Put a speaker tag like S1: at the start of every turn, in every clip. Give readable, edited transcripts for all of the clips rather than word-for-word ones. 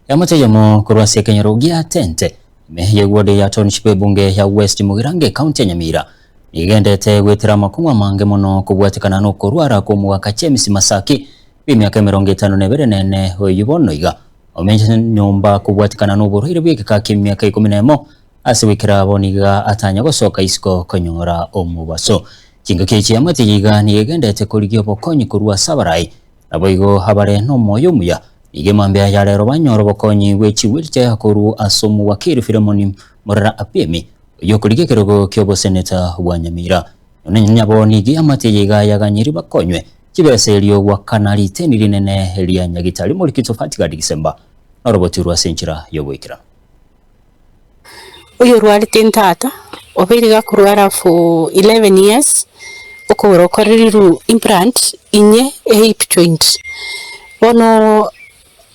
S1: Eamate eyemo korwa ase ekenyoro gia Tente, ime y'eward ya Township ebunge ya West Mugirango ekaunti ya Nyamira, nigo egendete goetera amakong'u amange mono kobwatekana nokorwara kw'omogaka James Masaki bw'emiaka 52 na ene oyio bono iga omenchete nyomba kobwatekana noborwaire bw'egeka ki'emiaka ikomi na emo ase goikera bono iga atanya gosoka isiko konyora omobaso. Chingaki echi eamate eye iga nigo egendete korigia obokonyi korwa ase abarai Naboigo abare nomoyo omuya, nigo emambia ya rero banyore obokonyi bwe chiwheelchair korwa ase omowakiri Philemon Murera Apiemi, oyio okorigia ekerogo ki'oboseneta bwa Nyamira. Nonya nyabo nigo eamate eye iga yaganyiri bakonywe chibesa erio goakana riteni rinene ria Nyagitari Morikito Fatgard Gisemba norobotirwe ase enchera y'oboikeranu.
S2: Oyorwarete ntata, obeire gakorwara for 11 years, okogoro okorerirwe implant inye ehip joint. Bono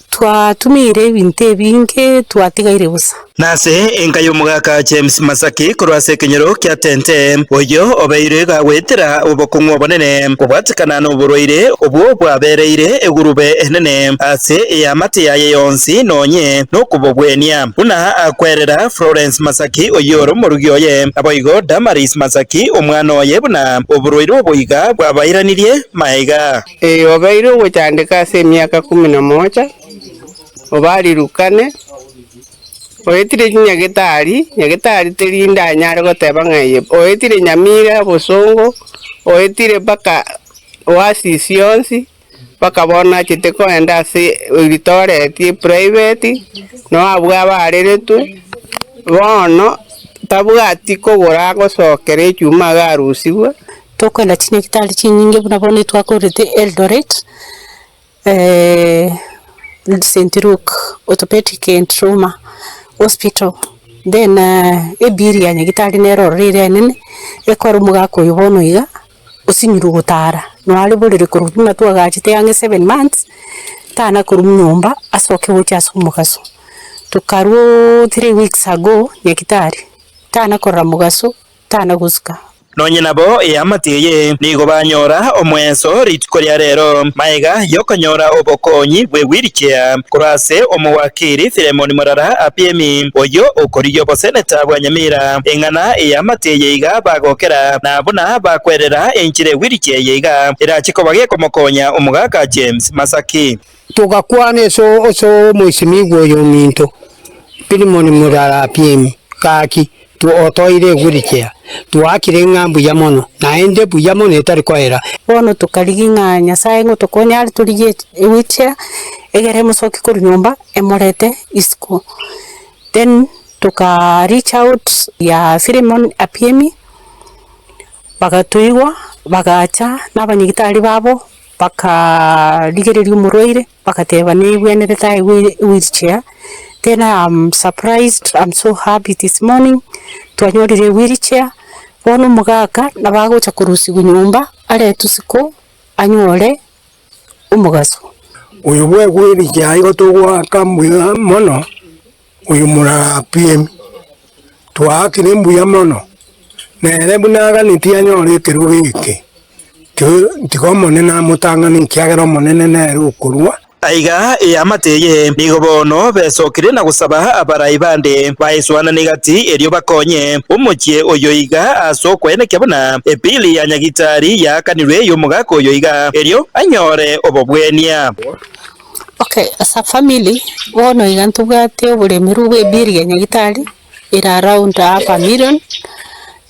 S2: twatumiire ebinto ebinge twatigaire bosa.
S3: Nase enka y'omogaka James Masaki korwa ase ekenyoro kia Tente, oyio obeire gagoetera obokong'u obonene kobwatekana noborwaire obwo bwabereire egurube enene ase eamate yaye yonsi nonye nokobobwenia. Buna akwerera Florence Masaki oyio ore omorugi oye, naboigo Damaris Masaki omwana oye buna oborwaire obo iga bwabairanirie maega.
S4: Ee, obeire ogochandeka ase emiaka kumi na moja, obarirukane, oetire chinyagetari, nyagetari teri ndanyare goteba ng'a eye, oetire Nyamira, Bosongo, oetire mpaka Oasis yonsi, mpaka bono nachete kogenda ase Eldoret eprivate, noo abwo abareretwe, bono tabwati kogora agosokera echuma iga arusigwe.
S2: Tokoenda chinyagitari chinyinge buna bono etwakorete Eldoret, St Luke Orthopedic and Trauma Hospital, then ebill ya nyagitari nere ororo ere enene, ekore omogaka oyo bono iga, osinyirwe gotara, noare borere korwa buna twagachete ang'e seven months, tana korwa nyomba asoke gocha ase omogaso. Tokarwa 3 weeks ago nyagitari, tana korora mogaso, tana gosuka.
S3: Nonye nabo eamate eye nigo banyora omweso rituko ria rero, magega y'okonyora obokonyi bwe wheelchair korwa ase omowakiri Philemon Morara Apiemi, oyio okorigia oboseneta bwa Nyamira. Eng'ana eamate eye iga bagokera na buna bakwerera enchera ewheelchair eye iga erache koba gekomokonya omogaka James Masaki.
S5: Togakwana ase omoisimigwa oyo ominto Philemon Morara Apiemi, Gaki, otoire egwirichea, twaakire ng'a mbuya mono, naende buya mono etari koera.
S2: Bono tokarigia ng'a Nyasae ngotokonya are torigie ewheelchair, egere emosokie korwa nyomba emorete isiko. Then toka reach out ya Philemon Apiemi, bagatoigwa, bagacha na abanyagitari babo, bakarigereria omorwaire. Bagateba nebwenerete aegwe ewheelchair, then I am surprised, I'm so happy this morning, twanyorire ewheelchair, bono omogaka nabo agocha korusigwa nyomba aretwe isiko anyore omogaso.
S5: Oyo bwa ewheelchair igo togoaka mbuya mono, oyo morara PM, twaakire mbuya mono, nere buna aganetie anyore ekerogo eke. Tiga Omonene amotang'ane, ekiagera Omonene nere okorua.
S3: Aiga eamate eye nigo bono besokire na gosaba abarai bande baesoanane gati erio bakonye omochie oyo iga ase okoenekia buna epili ya Nyagitari yaakanirwe y'omogaka oyo iga erio anyore obobwenia.
S2: Okay, as a family, bono iga ntobwate oboremerwa bwa ebill ya Nyagitari ere around half a million.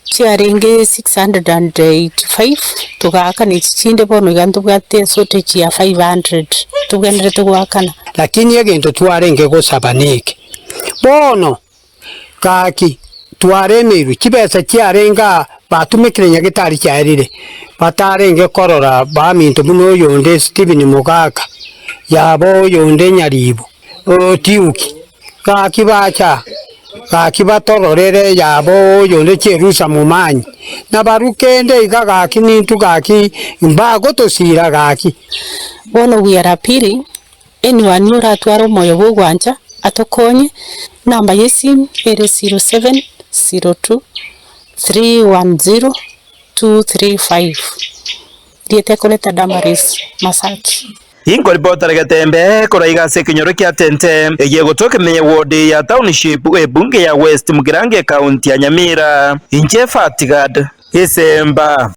S2: Chiarenge 685 togaakana echi chinde bono iga ntobwate eshortage ya 500 tobwenerete goakana.
S5: Lakini egento twarenge gosaba neke, bono gaki twaremeirwe, chibesa chiarenge aa batumekire nyagetari chiaerire, batarenge korora baminto buna oyonde Stephen Mogaka, yaba oyonde Nyaribo, Otiuki. Gaki bacha, gaki batororere yabo oyonde chierusa momanyi, na barwe kende iga gaki nintwe gaki mbagotosira gaki.
S2: Bono we are appealing anyone oratware omoyo bw'ogwancha atokonye, number y'esimu ere 0702 310 235, rieta ekoreta Damaris Masaki.
S3: Inkoripotera Getembe korwa iga ase ekenyoro kia Tente, eye egotoka ime ye ward ya Township ebunge ya West Mugirango ecounty ya Nyamira. Inche Fatigad Isemba.